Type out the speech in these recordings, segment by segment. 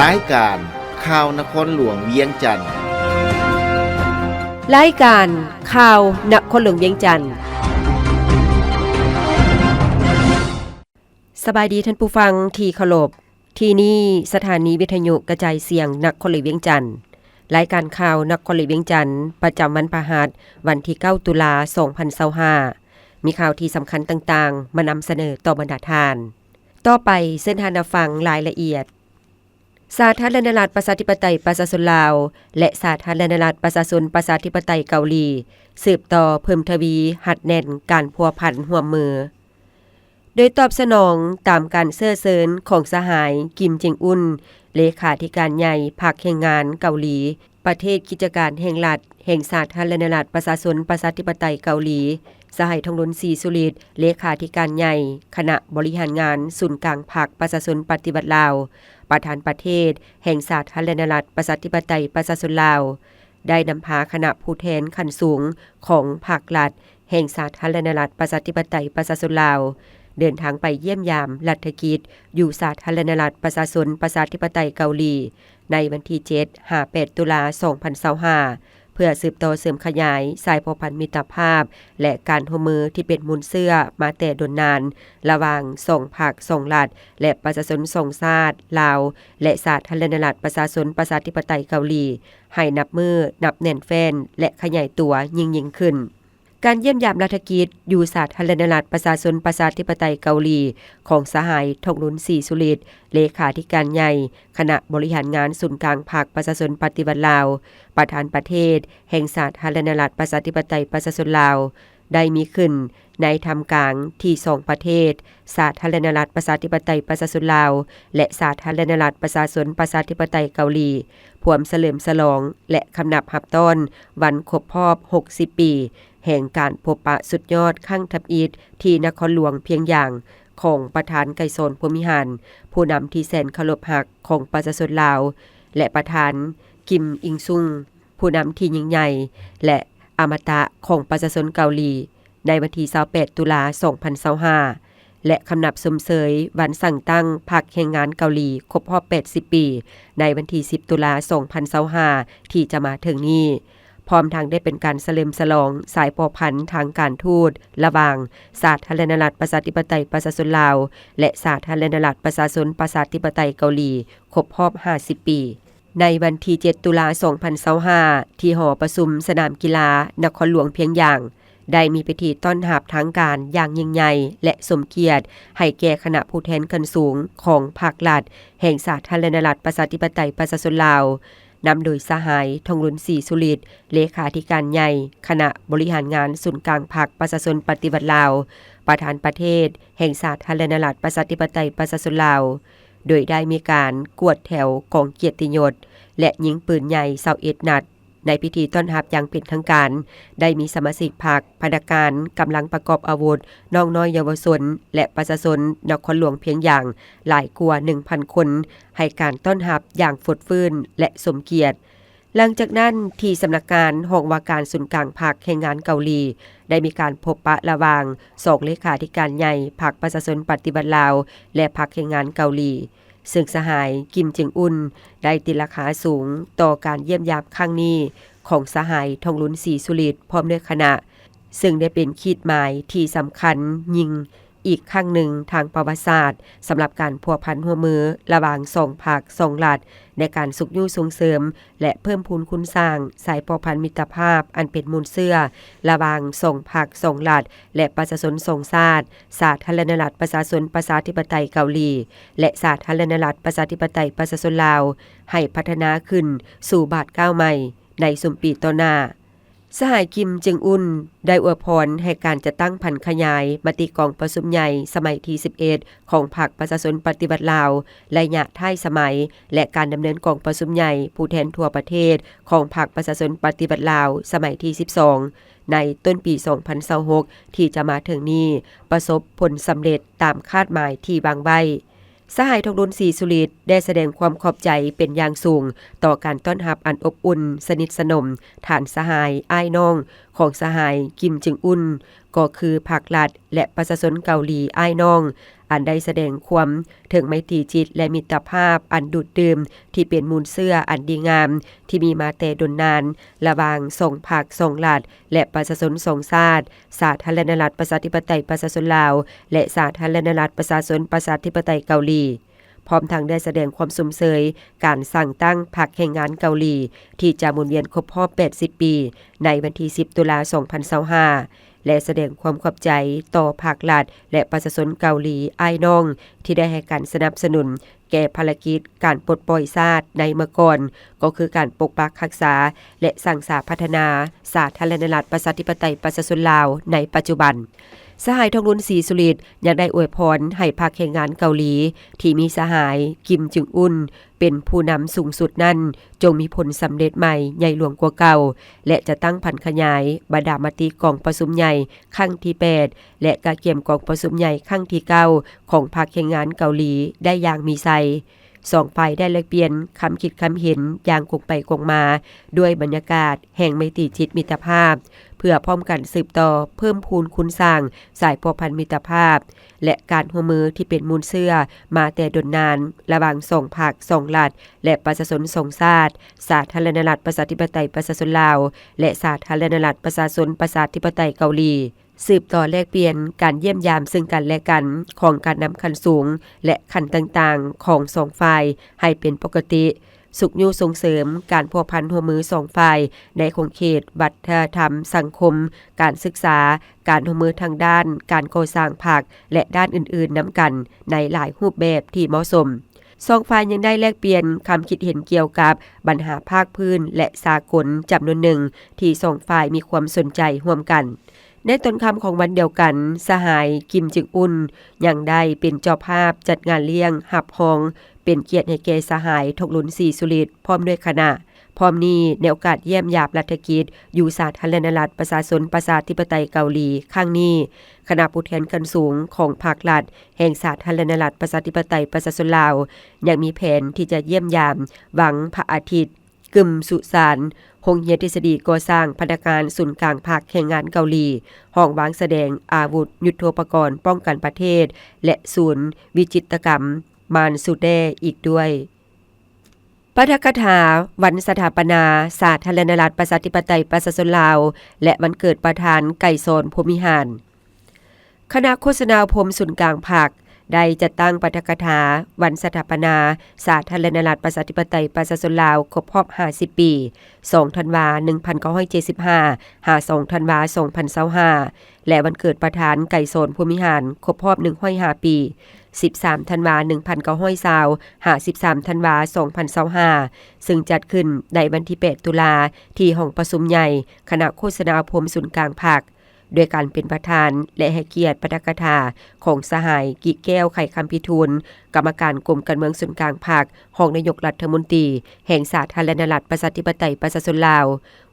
ລາຍການຂ່າວນະຄອນຫຼວງວຽງຈັນ. ລາຍການຂ່າວນະຄອນຫຼວງວຽງຈັນ. ສະບາຍດີທ່ານຜູ້ຟັງທີ່ເຄົາລົບ. ທີ່ນີ້ສະຖານີວິທະຍຸກະຈາຍສຽງນະຄອນຫຼວງວຽງຈັນ. ລາຍການຂ່າວນະຄອນຫຼວງວຽງຈັນ ປະຈຳວັນພະຫັດ ວັນທີເກົ້າ ຕຸລາ ສອງພັນຊາວຫ້າ ມີຂ່າວທີ່ສຳຄັນຕ່າງໆ ມານຳສະເໜີຕໍ່ບັນດາທ່ານ. ຕໍ່ໄປເຊີນທ່ານຮັບຟັງລາຍລະອຽດ. ສາທາລະນະລັດປະຊາທິປະໄຕປະຊາຊົນລາວ ແລະ ສາທາລະນະລັດປະຊາຊົນປະຊາທິປະໄຕເກົາຫຼີ ສືບຕໍ່ເພີ່ມທະວີຮັດແໜ້ນການພົວພັນຮ່ວມມື. ໂດຍຕອບສະໜອງຕາມການເຊື້ອເຊີນຂອງສະຫາຍ ກິມ ເຈັງອຸນ ເລຂາທິການໃຫຍ່ພັກແຮງງານເກົາຫຼີ ປະເທດກິດຈະການແຫ່ງລັດແຫ່ງສາທາລະນະລັດປະຊາຊົນປະຊາທິປະໄຕເກົາຫຼີ, ສະຫາຍ ທອງລຸນ ສີສຸລິດ ເລຂາທິການໃຫຍ່ຄະນະບໍລິຫານງານສູນກາງພັກປະຊາຊົນປະຕິວັດລາວ, ປະທານປະເທດແຫ່ງສາທາລະນະລັດປະຊາທິປະໄຕປະຊາຊົນລາວ ໄດ້ນຳພາຄະນະຜູ້ແທນຂັ້ນສູງຂອງພັກລັດແຫ່ງສາທາລະນະລັດປະຊາທິປະໄຕປະຊາຊົນລາວ ເດີນທາງໄປຢ້ຽມຢາມລັດຖະກິດຢູ່ສາທາລະນະລັດປະຊາຊົນປະຊາທິປະໄຕເກົາຫຼີ ໃນວັນທີເຈັດຫາແປດ ຕຸລາ ສອງພັນຊາວຫ້າ ເພື່ອສືບຕໍ່ເສີມຂະຫຍາຍສາຍພົວພັນມິດຕະພາບ ແລະ ການຮ່ວມມືທີ່ເປັນມູນເຊື້ອມາແຕ່ດົນນານ ລະຫວ່າງສອງພັກສອງລັດ ແລະ ປະຊາຊົນສອງຊາດ ລາວ ແລະ ສາທາລະນະລັດປະຊາຊົນປະຊາທິປະໄຕເກົາຫຼີ ໃຫ້ນັບມື້ນັບແໜ້ນແຟ້ນ ແລະ ຂະຫຍາຍຕົວຍິ່ງໆຂຶ້ນ. ການຢ້ຽມຢາມລັດຖະກິດຢູ່ສາທາລະນະລັດປະຊາຊົນປະຊາທິປະໄຕເກົາຫຼີ ຂອງສະຫາຍ ທອງລຸນ ສີສຸລິດ ເລຂາທິການໃຫຍ່ຄະນະບໍລິຫານງານສູນກາງພັກປະຊາຊົນປະຕິວັດລາວ, ປະທານປະເທດແຫ່ງສາທາລະນະລັດປະຊາທິປະໄຕປະຊາຊົນລາວ ໄດ້ມີຂຶ້ນໃນທ່າມກາງທີ່ສອງປະເທດ ສາທາລະນະລັດປະຊາທິປະໄຕປະຊາຊົນລາວ ແລະ ສາທາລະນະລັດປະຊາຊົນປະຊາທິປະໄຕເກົາຫຼີ ພວມສະເຫຼີມສະຫຼອງ ແລະ ຄຳນັບຮັບຕ້ອນວັນຄົບຮອບຫົກສິບປີ ແຫ່ງການພົບປະສຸດຍອດຄັ້ງທຳອິດທີ່ນະຄອນຫຼວງພຽງຢາງ ຂອງປະທານໄກສອນ ພົມວິຫານ ຜູ້ນຳທີ່ແສນເຄົາລົບຮັກຂອງປະຊາຊົນລາວ ແລະ ປະທານ ກິມ ອິງຊຸງ ຜູ້ນຳທີ່ຍິ່ງໃຫຍ່ ແລະ ອະມະຕະຂອງປະຊາຊົນເກົາຫຼີ ໃນວັນທີຊາວແປດ ຕຸລາ ສອງພັນຊາວຫ້າ ແລະ ຄຳນັບຊົມເຊີຍວັນສ້າງຕັ້ງພັກແຮງງານເກົາຫຼີຄົບຮອບແປດສິບປີ ໃນວັນທີສິບ ຕຸລາ ສອງພັນຊາວຫ້າ ທີ່ຈະມາເຖິງນີ້, ພ້ອມທັງໄດ້ເປັນການສະເຫຼີມສະຫຼອງສາຍພົວພັນທາງການທູດລະຫວ່າງສາທາລະນະລັດປະຊາທິປະໄຕປະຊາຊົນລາວ ແລະ ສາທາລະນະລັດປະຊາຊົນປະຊາທິປະໄຕເກົາຫຼີ ຄົບຮອບຫ້າສິບປີ. ໃນວັນທີເຈັດ ຕຸລາ ສອງພັນຊາວຫ້າ ທີ່ຫໍປະຊຸມສະໜາມກິລານະຄອນຫຼວງພຽງຢາງ ໄດ້ມີພິທີຕ້ອນຮັບທາງການຢ່າງຍິ່ງໃຫຍ່ ແລະ ສົມກຽດໃຫ້ແກ່ຄະນະຜູ້ແທນຂັ້ນສູງຂອງພັກລັດແຫ່ງສາທາລະນະລັດປະຊາທິປະໄຕປະຊາຊົນລາວ, ນຳໂດຍສະຫາຍ ທອງລຸນ ສີສຸລິດ ເລຂາທິການໃຫຍ່ຄະນະບໍລິຫານງານສູນກາງພັກປະຊາຊົນປະຕິວັດລາວ, ປະທານປະເທດແຫ່ງສາທາລະນະລັດປະຊາທິປະໄຕປະຊາຊົນລາວ, ໂດຍໄດ້ມີການກວດແຖວກອງກຽດຕິຍົດ ແລະ ຍິງປືນໃຫຍ່ຊາວເອັດນັດ. ໃນພິທີຕ້ອນຮັບຢ່າງເປັນທາງການ ໄດ້ມີສະມາຊິກພັກ, ພະນັກງານ, ກຳລັງປະກອບອາວຸດ, ນ້ອງນ້ອຍເຍົາວະຊົນ ແລະ ປະຊາຊົນນະຄອນຫຼວງພຽງຢາງຫຼາຍກວ່າໜຶ່ງພັນຄົນ ໃຫ້ການຕ້ອນຮັບຢ່າງຟົດຟື້ນ ແລະ ສົມກຽດ. ຫຼັງຈາກນັ້ນ, ທີ່ສຳນັກງານຫ້ອງວ່າການສູນກາງພັກແຮງງານເກົາຫຼີ ໄດ້ມີການພົບປະລະຫວ່າງສອງເລຂາທິການໃຫຍ່ພັກປະຊາຊົນປະຕິວັດລາວ ແລະ ພັກແຮງງານເກົາຫຼີ, ເຊິ່ງສະຫາຍ ກິມ ເຈັງອຸນ ໄດ້ຕີລາຄາສູງຕໍ່ການຢ້ຽມຢາມຄັ້ງນີ້ຂອງສະຫາຍ ທອງລຸນ ສີສຸລິດ ພ້ອມດ້ວຍຄະນະ, ເຊິ່ງໄດ້ເປັນຂີດໝາຍທີ່ສຳຄັນຍິ່ງ ອີກຄັ້ງໜຶ່ງທາງປະຫວັດສາດ ສຳລັບການພົວພັນຮ່ວມມືລະຫວ່າງສອງພັກສອງລັດ ໃນການຊຸກຍູ້ສົ່ງເສີມ ແລະ ເພີ່ມພູນຄູນສ້າງສາຍພົວພັນມິດຕະພາບອັນເປັນມູນເຊື້ອລະຫວ່າງສອງພັກສອງລັດ ແລະ ປະຊາຊົນສອງຊາດ, ສາທາລະນະລັດປະຊາຊົນປະຊາທິປະໄຕເກົາຫຼີ ແລະ ສາທາລະນະລັດປະຊາທິປະໄຕປະຊາຊົນລາວ ໃຫ້ພັດທະນາຂຶ້ນສູ່ບາດກ້າວໃໝ່ໃນຊຸມປີຕໍ່ໜ້າ. ສະຫາຍ ກິມ ເຈັງອຸນ ໄດ້ອວຍພອນໃຫ້ການຈັດຕັ້ງຜັນຂະຫຍາຍມະຕິກອງປະຊຸມໃຫຍ່ສະໄໝທີສິບເອັດ ຂອງພັກປະຊາຊົນປະຕິວັດລາວ ໄລຍະທ້າຍສະໄໝ ແລະ ການດຳເນີນກອງປະຊຸມໃຫຍ່ຜູ້ແທນທົ່ວປະເທດຂອງພັກປະຊາຊົນປະຕິວັດລາວ ສະໄໝທີສິບສອງ ໃນຕົ້ນປີສອງພັນຊາວຫົກ ທີ່ຈະມາເຖິງນີ້ ປະສົບຜົນສຳເລັດຕາມຄາດໝາຍທີ່ວາງໄວ້. ສະຫາຍ ທອງລຸນ ສີສຸລິດ ໄດ້ສະແດງຄວາມຂອບໃຈເປັນຢ່າງສູງຕໍ່ການຕ້ອນຮັບອັນອົບອຸ່ນສະໜິດສະໜົມ ທ່ານສະຫາຍອ້າຍນ້ອງຂອງສະຫາຍ ກິມ ເຈັງອຸນ ກໍຄືພັກລັດ ແລະ ປະຊາຊົນເກົາຫຼີອ້າຍນ້ອງ ອັນໄດ້ສະແດງຄວາມເຖິງໄມຕີຈິດ ແລະ ມິດຕະພາບອັນດູດດື່ມ ທີ່ເປັນມູນເຊື້ອອັນດີງາມ ທີ່ມີມາແຕ່ດົນນານ ລະຫວ່າງສອງພັກສອງລັດ ແລະ ປະຊາຊົນສອງຊາດ, ສາທາລະນະລັດ ປະຊາທິປະໄຕ ປະຊາຊົນລາວ ແລະ ສາທາລະນະລັດ ປະຊາຊົນ ປະຊາທິປະໄຕ ເກົາຫຼີ. ພ້ອມທັງໄດ້ສະແດງຄວາມຊົມເຊີຍການສ້າງຕັ້ງພັກແຮງງານເກົາຫຼີ ທີ່ຈະໝູນວຽນຄົບຮອບແປດສິບປີ ໃນວັນທີສິບ ຕຸລາ ສອງພັນຊາວຫ້າ ແລະ ສະແດງຄວາມຂອບໃຈຕໍ່ພັກລັດ ແລະ ປະຊາຊົນເກົາຫຼີອ້າຍນ້ອງ ທີ່ໄດ້ໃຫ້ການສະໜັບສະໜູນແກ່ພາລະກິດການປົດປ່ອຍຊາດໃນເມື່ອກ່ອນ, ກໍຄືການປົກປັກຮັກສາ ແລະ ສ້າງສາພັດທະນາສາທາລະນະລັດ ປະຊາທິປະໄຕ ປະຊາຊົນລາວໃນປັດຈຸບັນ. ສະຫາຍ ທອງລຸນ ສີສຸລິດ ຍັງໄດ້ອວຍພອນໃຫ້ພັກແຮງງານເກົາຫຼີ ທີ່ມີສະຫາຍ ກິມ ຈຶງອຸນ ເປັນຜູ້ນຳສູງສຸດນັ້ນ ຈົ່ງມີຜົນສຳເລັດໃໝ່ໃຫຍ່ຫຼວງກວ່າເກົ່າ ແລະ ຈະຕັ້ງຜັນຂະຫຍາຍບັນດາມະຕິກອງປະຊຸມໃຫຍ່ຄັ້ງທີແປດ ແລະ ກະກຽມກອງປະຊຸມໃຫຍ່ຄັ້ງທີເກົ້າ ຂອງພັກແຮງງານເກົາຫຼີໄດ້ຢ່າງມີໄຊ. ສອງຝ່າຍໄດ້ແລກປ່ຽນຄຳຄິດຄຳເຫັນຢ່າງກົງໄປກົງມາ ດ້ວຍບັນຍາກາດແຫ່ງໄມຕີຈິດມິດຕະພາບ ເພື່ອພ້ອມກັນສືບຕໍ່ເພີ່ມພູນຄູນສ້າງສາຍພົວພັນມິດຕະພາບ ແລະ ການຮ່ວມມືທີ່ເປັນມູນເຊື້ອມາແຕ່ດົນນານ ລະຫວ່າງສອງພັກສອງລັດ ແລະ ປະຊາຊົນສອງຊາດ, ສາທາລະນະລັດ ປະຊາທິປະໄຕ ປະຊາຊົນລາວ ແລະ ສາທາລະນະລັດ ປະຊາຊົນ ປະຊາທິປະໄຕ ເກົາຫຼີ. ສືບຕໍ່ແລກປ່ຽນການຢ້ຽມຢາມເຊິ່ງກັນ ແລະ ກັນ ຂອງການນຳຂັ້ນສູງ ແລະ ຂັ້ນຕ່າງໆຂອງສອງຝ່າຍໃຫ້ເປັນປົກກະຕິ, ຊຸກຍູ້ສົ່ງເສີມການພົວພັນຮ່ວມມືສອງຝ່າຍໃນຂົງເຂດວັດທະນະທຳ, ສັງຄົມ, ການສຶກສາ, ການຮ່ວມມືທາງດ້ານການກໍ່ສ້າງພັກ ແລະ ດ້ານອື່ນໆນຳກັນໃນຫຼາຍຮູບແບບທີ່ເໝາະສົມ. ສອງຝ່າຍຍັງໄດ້ແລກປ່ຽນຄຳຄິດເຫັນກ່ຽວກັບບັນຫາພາກພື້ນ ແລະ ສາກົນຈຳນວນໜຶ່ງ ທີ່ສອງຝ່າຍມີຄວາມສົນໃຈຮ່ວມກັນ. ໃນຕອນຄ່ຳຂອງວັນດຽວກັນ, ສະຫາຍ ກິມ ຈຶງອຸນ ຍັງໄດ້ເປັນເຈົ້າພາບຈັດງານລ້ຽງຮັບຮອງ ເປັນກຽດໃຫ້ແກ່ສະຫາຍ ທອງລຸນ ສີສຸລິດ ພ້ອມດ້ວຍຄະນະ. ພ້ອມນີ້, ໃນໂອກາດຢ້ຽມຢາມລັດຖະກິດຢູ່ສາທາລະນະລັດປະຊາຊົນປະຊາທິປະໄຕເກົາຫຼີຄັ້ງນີ້, ຄະນະຜູ້ແທນຂັ້ນສູງຂອງພັກລັດແຫ່ງສາທາລະນະລັດປະຊາທິປະໄຕປະຊາຊົນລາວ ຍັງມີແຜນທີ່ຈະຢ້ຽມຢາມວັງພະອາທິດ, ກຶມສຸສານ, ໂຮງຮຽນທິດສະດີກໍ່ສ້າງພະນັກງານສູນກາງພັກແຮງງານເກົາຫຼີ, ຫ້ອງວາງສະແດງອາວຸດຍຸດໂທປະກອນປ້ອງກັນປະເທດ ແລະ ສູນວິຈິດຕະກຳມານຊູແຕ້ອີກດ້ວຍ. ປາຖະກະຖາວັນສະຖາປະນາສາທາລະນະລັດປະຊາທິປະໄຕປະຊາຊົນລາວ ແລະ ວັນເກີດປະທານໄກສອນ ພົມວິຫານ. ຄະນະໂຄສະນາອົບຮົມສູນກາງພັກ ໄດ້ຈັດຕັ້ງປາຖະກະຖາວັນສະຖາປະນາສາທາລະນະລັດປະຊາທິປະໄຕປະຊາຊົນລາວຄົບຮອບຫ້າສິບປີ, ສອງທັນວາ ໜຶ່ງພັນເກົ້າຮ້ອຍເຈັດສິບຫ້າ ຫາ ສອງທັນວາ ສອງພັນຊາວຫ້າ ແລະ ວັນເກີດປະທານໄກສອນ ພົມວິຫານ ຄົບຮອບໜຶ່ງຮ້ອຍຫ້າປີ, ສິບສາມທັນວາ ໜຶ່ງພັນເກົ້າຮ້ອຍຊາວ ຫາ ສິບສາມທັນວາ ສອງພັນຊາວຫ້າ ຊຶ່ງຈັດຂຶ້ນໃນວັນທີແປດ ຕຸລາ ທີ່ຫ້ອງປະຊຸມໃຫຍ່ຄະນະໂຄສະນາອົບຮົມສູນກາງພັກ ດ້ວຍການເປັນປະທານ ແລະ ໃຫ້ກຽດປາຖະກະຖາຂອງສະຫາຍ ກິແກ້ວ ໄຂຄຳພິທູນ ກຳມະການກົມການເມືອງສູນກາງພັກ, ຮອງນາຍົກລັດຖະມົນຕີແຫ່ງສາທາລະນະລັດປະຊາທິປະໄຕປະຊາຊົນລາວ,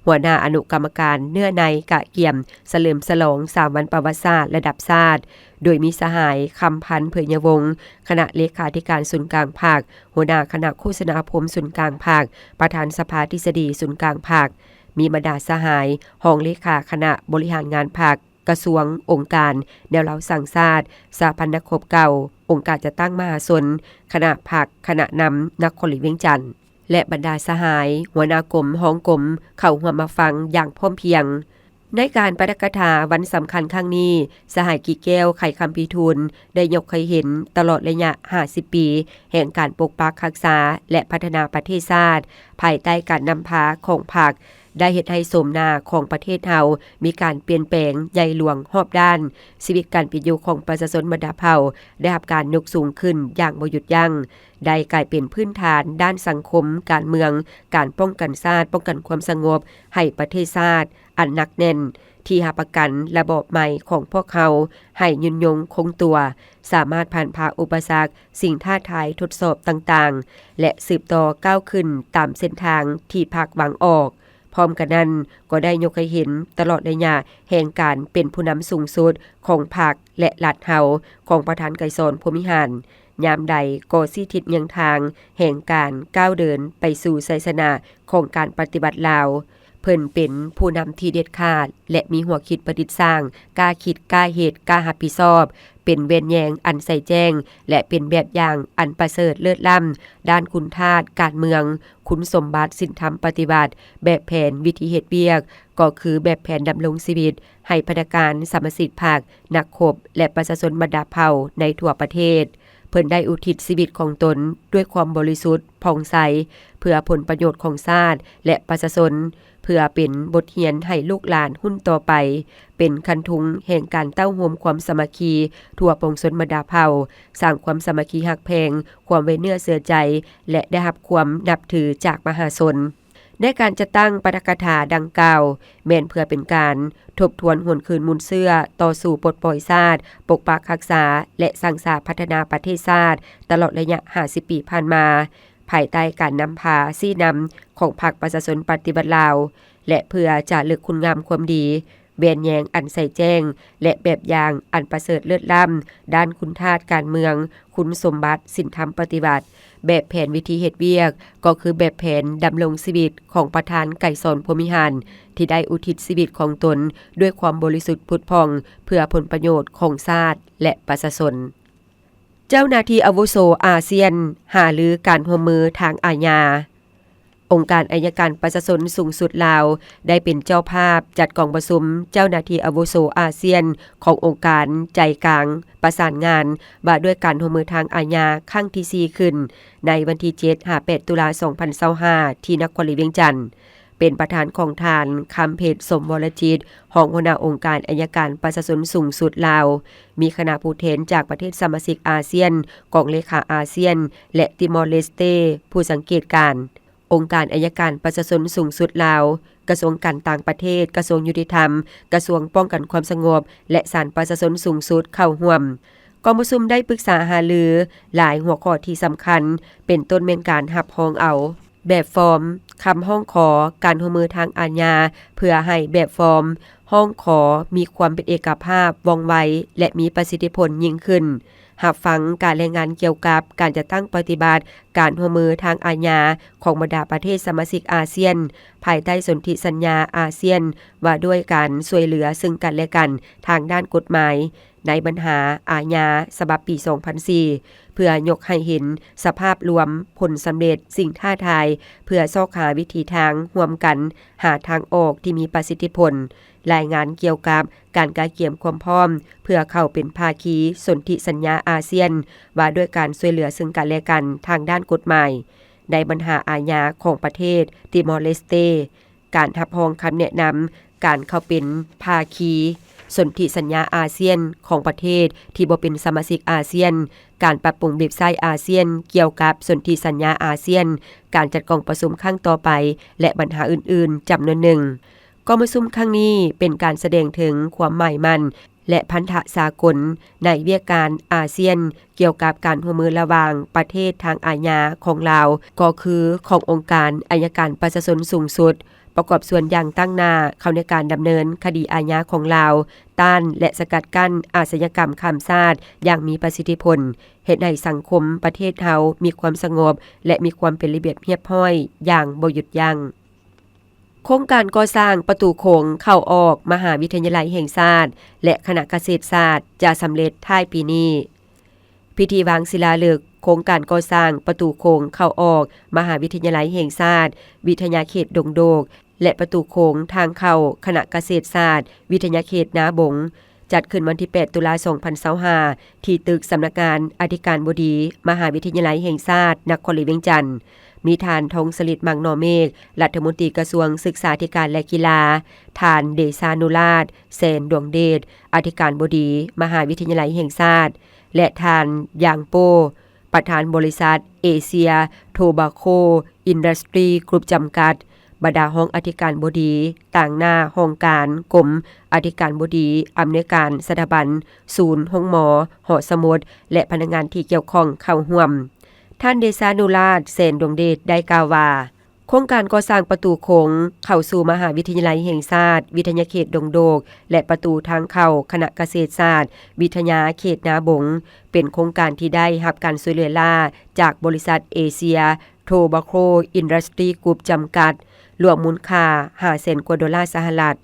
ຫົວໜ້າອະນຸກຳມະການເນື້ອໃນກະກຽມສະເຫຼີມສະຫຼອງສາມວັນປະຫວັດສາດລະດັບຊາດ, ໂດຍມີສະຫາຍ ຄຳພັນ ເຜີຍຍະວົງ ຄະນະເລຂາທິການສູນກາງພັກ, ຫົວໜ້າຄະນະໂຄສະນາອົບຮົມສູນກາງພັກ, ປະທານສະພາທິດສະດີສູນກາງພັກ, ມີບັນດາສະຫາຍ ຮອງເລຂາຄະນະບໍລິຫານງານພັກ, ກະຊວງ, ອົງການແນວລາວສ້າງຊາດ, ສະຫະພັນນັກຮົບເກົ່າ, ອົງການຈັດຕັ້ງມະຫາຊົນ, ຄະນະພັກ, ຄະນະນຳນະຄອນຫຼວງວຽງຈັນ ແລະ ບັນດາສະຫາຍ ຫົວໜ້າກົມ, ຮອງກົມ ເຂົ້າຮ່ວມມາຟັງຢ່າງພ້ອມພຽງ. ໃນການປາຖະກະຖາວັນສຳຄັນຄັ້ງນີ້, ສະຫາຍ ກິແກ້ວ ໄຂຄຳພິທູນ ໄດ້ຍົກໃຫ້ເຫັນຕະຫຼອດໄລຍະຫ້າສິບປີແຫ່ງການປົກປັກຮັກສາ ແລະ ພັດທະນາປະເທດຊາດ ພາຍໃຕ້ການນຳພາຂອງພັກ ໄດ້ເຮັດໃຫ້ໂສມໜ້າຂອງປະເທດເຮົາມີການປ່ຽນແປງໃຫຍ່ຫຼວງຮອບດ້ານ, ຊີວິດການເປັນຢູ່ຂອງປະຊາຊົນບັນດາເຜົ່າໄດ້ຮັບການຍົກສູງຂຶ້ນຢ່າງບໍ່ຢຸດຢັ້ງ, ໄດ້ກາຍເປັນພື້ນຖານດ້ານສັງຄົມ, ການເມືອງ, ການປ້ອງກັນຊາດ, ປ້ອງກັນຄວາມສະຫງົບໃຫ້ປະເທດຊາດອັນໜັກແໜ້ນ, ທີ່ຮັບປະກັນລະບອບໃໝ່ຂອງພວກເຮົາໃຫ້ຍືນຍົງຄົງຕົວ, ສາມາດຜ່ານຜ່າອຸປະສັກ, ສິ່ງທ້າທາຍທົດສອບຕ່າງໆ ແລະ ສືບຕໍ່ກ້າວຂຶ້ນຕາມເສັ້ນທາງທີ່ພັກວາງອອກ. ພ້ອມກັນນັ້ນ, ກໍໄດ້ຍົກໃຫ້ເຫັນຕະຫຼອດໄລຍະແຫ່ງການເປັນຜູ້ນຳສູງສຸດຂອງພັກ ແລະ ລັດເຮົາ ຂອງປະທານໄກສອນ ພົມວິຫານ, ຍາມໃດກໍຊີ້ທິດເຍືອງທາງແຫ່ງການກ້າວເດີນໄປສູ່ໄຊຊະນະຂອງການປະຕິວັດລາວ. ເພິ່ນເປັນຜູ້ນຳທີ່ເດັດຂາດ ແລະ ມີຫົວຄິດປະດິດສ້າງ, ກ້າຄິດ, ກ້າເຮັດ, ກ້າຮັບຜິດຊອບ, ເປັນແວ່ນແຍງອັນໃສແຈ້ງ ແລະ ເປັນແບບຢ່າງອັນປະເສີດເລີດລ້ຳດ້ານຄຸນທາດການເມືອງ, ຄຸນສົມບັດສິນທຳປະຕິວັດ, ແບບແຜນວິທີເຮັດວຽກ ກໍຄືແບບແຜນດຳລົງຊີວິດໃຫ້ພະນັກງານ, ສະມາຊິກພັກ, ນັກຮົບ ແລະ ປະຊາຊົນບັນດາເຜົ່າໃນທົ່ວປະເທດ. ເພິ່ນໄດ້ອຸທິດຊີວິດຂອງຕົນດ້ວຍຄວາມບໍລິສຸດຜ່ອງໃສ ເພື່ອຜົນປະໂຫຍດຂອງຊາດ ແລະ ປະຊາຊົນ, ເພື່ອເປັນບົດຮຽນໃຫ້ລູກຫຼານຮຸ່ນຕໍ່ໄປ, ເປັນຄັນທຸງແຫ່ງການເຕົ້າໂຮມຄວາມສາມັກຄີທົ່ວປວງຊົນບັນດາເຜົ່າ, ສ້າງຄວາມສາມັກຄີຮັກແພງ, ຄວາມໄວ້ເນື້ອເຊື່ອໃຈ ແລະ ໄດ້ຮັບຄວາມນັບຖືຈາກມະຫາຊົນ. ໃນການຈັດຕັ້ງປາຖະກະຖາດັ່ງກ່າວ ແມ່ນເພື່ອເປັນການທົບທວນຫວນຄືນມູນເຊື້ອຕໍ່ສູ້ປົດປ່ອຍຊາດ, ປົກປັກຮັກສາ ແລະ ສ້າງສາພັດທະນາປະເທດຊາດຕະຫຼອດໄລຍະຫ້າສິບປີຜ່ານມາ, ພາຍໃຕ້ການນຳພາຊີ້ນຳຂອງພັກປະຊາຊົນປະຕິວັດລາວ ແລະ ເພື່ອຈາລຶກຄຸນງາມຄວາມດີ, ແວ່ນແຍງອັນໃສແຈ້ງ ແລະ ແບບຢ່າງອັນປະເສີດເລີດລ້ຳດ້ານຄຸນທາດການເມືອງ, ຄຸນສົມບັດສິນທຳປະຕິວັດ, ແບບແຜນວິທີເຮັດວຽກ ກໍຄືແບບແຜນດຳລົງຊີວິດຂອງປະທານໄກສອນ ພົມວິຫານ ທີ່ໄດ້ອຸທິດຊີວິດຂອງຕົນດ້ວຍຄວາມບໍລິສຸດຜຸດຜ່ອງ ເພື່ອຜົນປະໂຫຍດຂອງຊາດ ແລະ ປະຊາຊົນ. ເຈົ້າໜ້າທີ່ອາວຸໂສອາຊຽນຫາລືການຮ່ວມມືທາງອາຍາ. ອົງການໄອຍະການປະຊາຊົນສູງສຸດລາວ ໄດ້ເປັນເຈົ້າພາບຈັດກອງປະຊຸມເຈົ້າໜ້າທີ່ອາວຸໂສອາຊຽນຂອງອົງການໃຈກາງປະສານງານວ່າດ້ວຍການຮ່ວມມືທາງອາຍາຄັ້ງທີສີ່ຂຶ້ນ ໃນວັນທີເຈັດຫາແປດຕຸລາສອງພັນຊາວຫ້າ ທີ່ນະຄອນຫຼວງວຽງຈັນ. ເປັນປະທານຂອງທ່ານ ຄຳເພັດ ສົມວໍລະຈິດ ຮອງຫົວໜ້າອົງການໄອຍະການປະຊາຊົນສູງສຸດລາວ, ມີຄະນະຜູ້ແທນຈາກປະເທດສະມາຊິກອາຊຽນ, ກອງເລຂາອາຊຽນ ແລະ ຕິມອລເລສເຕ ຜູ້ສັງເກດການ. ອົງການໄອຍະການປະຊາຊົນສູງສຸດລາວ, ກະຊວງການຕ່າງປະເທດ, ກະຊວງຍຸຕິທຳ, ກະຊວງປ້ອງກັນຄວາມສະຫງົບ ແລະ ສານປະຊາຊົນສູງສຸດເຂົ້າຮ່ວມ. ກອງປະຊຸມໄດ້ປຶກສາຫາລືຫຼາຍຫົວຂໍ້ທີ່ສຳຄັນ, ເປັນຕົ້ນແມ່ນການຮັບຮອງເອົາ ແບບຟອມຄຳຮ້ອງຂໍການຮ່ວມມືທາງອາຍາ ເພື່ອໃຫ້ແບບຟອມຮ້ອງຂໍມີຄວາມເປັນເອກະພາບ, ວ່ອງໄວ ແລະ ມີປະສິດທິຜົນຍິ່ງຂຶ້ນ. ຮັບຟັງການລາຍງານກ່ຽວກັບການຈັດຕັ້ງປະຕິບັດການຮ່ວມມືທາງອາຍາຂອງບັນດາປະເທດສະມາຊິກອາຊຽນ ພາຍໃຕ້ສົນທິສັນຍາອາຊຽນວ່າດ້ວຍການຊ່ວຍເຫຼືອເຊິ່ງກັນແລະກັນທາງດ້ານກົດໝາຍ ໃນບັນຫາອາຍາສະບັບປີສອງພັນສີ່ ເພື່ອຍົກໃຫ້ເຫັນສະພາບລວມ, ຜົນສຳເລັດ, ສິ່ງທ້າທາຍ, ເພື່ອຊອກຫາວິທີທາງຮ່ວມກັນ, ຫາທາງອອກທີ່ມີປະສິດທິຜົນ, ລາຍງານກ່ຽວກັບການກະກຽມຄວາມພ້ອມເພື່ອເຂົ້າເປັນພາຄີສົນທິສັນຍາອາຊຽນ ວ່າດ້ວຍການຊ່ວຍເຫຼືອເຊິ່ງກັນແລະກັນທາງດ້ານກົດໝາຍ ໃນບັນຫາອາຍາຂອງປະເທດຕິມອລເລສເຕ. ການຮັບຮອງຄຳແນະນຳການເຂົ້າເປັນພາຄີສົນທິສັນຍາອາຊຽນຂອງປະເທດທີ່ບໍ່ເປັນສະມາຊິກອາຊຽນ, ການປັບປຸງເວັບໄຊອາຊຽນກ່ຽວກັບສົນທິສັນຍາອາຊຽນ, ການຈັດກອງປະຊຸມຄັ້ງຕໍ່ໄປ ແລະ ບັນຫາອື່ນໆຈຳນວນໜຶ່ງ. ກອງປະຊຸມຄັ້ງນີ້ເປັນການສະແດງເຖິງຄວາມໝາຍໝັ້ນ ແລະ ພັນທະສາກົນໃນວຽກການອາຊຽນ ກ່ຽວກັບການຮ່ວມມືລະຫວ່າງປະເທດທາງອາຍາຂອງລາວ ກໍຄືຂອງອົງການໄອຍະການປະຊາຊົນສູງສຸດ, ປະກອບສ່ວນຢ່າງຕັ້ງໜ້າເຂົ້າໃນການດຳເນີນຄະດີອາຍາຂອງລາວ, ຕ້ານ ແລະ ສະກັດກັ້ນອາຊະຍາກຳຂ້າມຊາດຢ່າງມີປະສິດທິຜົນ, ເຮັດໃຫ້ສັງຄົມປະເທດເຮົາມີຄວາມສະຫງົບ ແລະ ມີຄວາມເປັນລະບຽບຮຽບຮ້ອຍຢ່າງບໍ່ຢຸດຢັ້ງ. ໂຄງການກໍ່ສ້າງປະຕູໂຂງເຂົ້າອອກມະຫາວິທະຍາໄລແຫ່ງຊາດ ແລະ ຄະນະກະເສດສາດ ຈະສຳເລັດທ້າຍປີນີ້. ພິທີວາງສິລາເລິກໂຄງການກໍ່ສ້າງປະຕູໂຂງເຂົ້າອອກມະຫາວິທະຍາໄລແຫ່ງຊາດ ວິທະຍາເຂດດົງໂດກ ແລະ ປະຕູໂຂງທາງເຂົ້າຄະນະກະເສດສາດ ວິທະຍາເຂດນາບົງ ຈັດຂຶ້ນວັນທີແປດ ຕຸລາ ສອງພັນຊາວຫ້າ ທີ່ຕຶກສຳນັກງານອະທິການບໍດີ ມະຫາວິທະຍາໄລແຫ່ງຊາດ ນະຄອນຫຼວງວຽງຈັນ. ມີທ່ານ ທອງສະລິດ ໝາກໜໍ່ເມກ ລັດຖະມົນຕີກະຊວງສຶກສາທິການ ແລະ ກິລາ, ທ່ານ ເດຊານຸລາດ ແສນດວງເດດ ອະທິການບໍດີ ມະຫາວິທະຍາໄລແຫ່ງຊາດ ແລະ ທ່ານ ຢາງ ໂປ້ ປະທານບໍລິສັດ ເອເຊຍ ໂທບາໂຄ ອິນດັສຕຣີ ກຣຸບ ຈຳກັດ, ບັນດາຮອງອະທິການບໍດີ, ຕາງໜ້າຫ້ອງການກົມ, ອະທິການບໍດີ, ອຳນວຍການສະຖາບັນ, ສູນ, ໂຮງໝໍ, ຫໍສະໝຸດ ແລະ ພະນັກງານທີ່ກ່ຽວຂ້ອງເຂົ້າຮ່ວມ. ທ່ານ ເດຊານຸລາດ ແສນດວງເດດ ໄດ້ກ່າວວ່າ, ໂຄງການກໍ່ສ້າງປະຕູໂຂງເຂົ້າສູ່ມະຫາວິທະຍາໄລແຫ່ງຊາດ ວິທະຍາເຂດດົງໂດກ ແລະ ປະຕູທາງເຂົ້າຄະນະກະເສດສາດ ວິທະຍາເຂດນາບົງ ເປັນໂຄງການທີ່ໄດ້ຮັບການຊ່ວຍເຫຼືອລ້າຈາກບໍລິສັດ ເອເຊຍ ໂທບາໂຄ ອິນດັສຕຣີ ກຣຸບ ຈຳກັດ, ລວມມູນຄ່າຫ້າແສນກວ່າໂດລາສະຫະລັດ.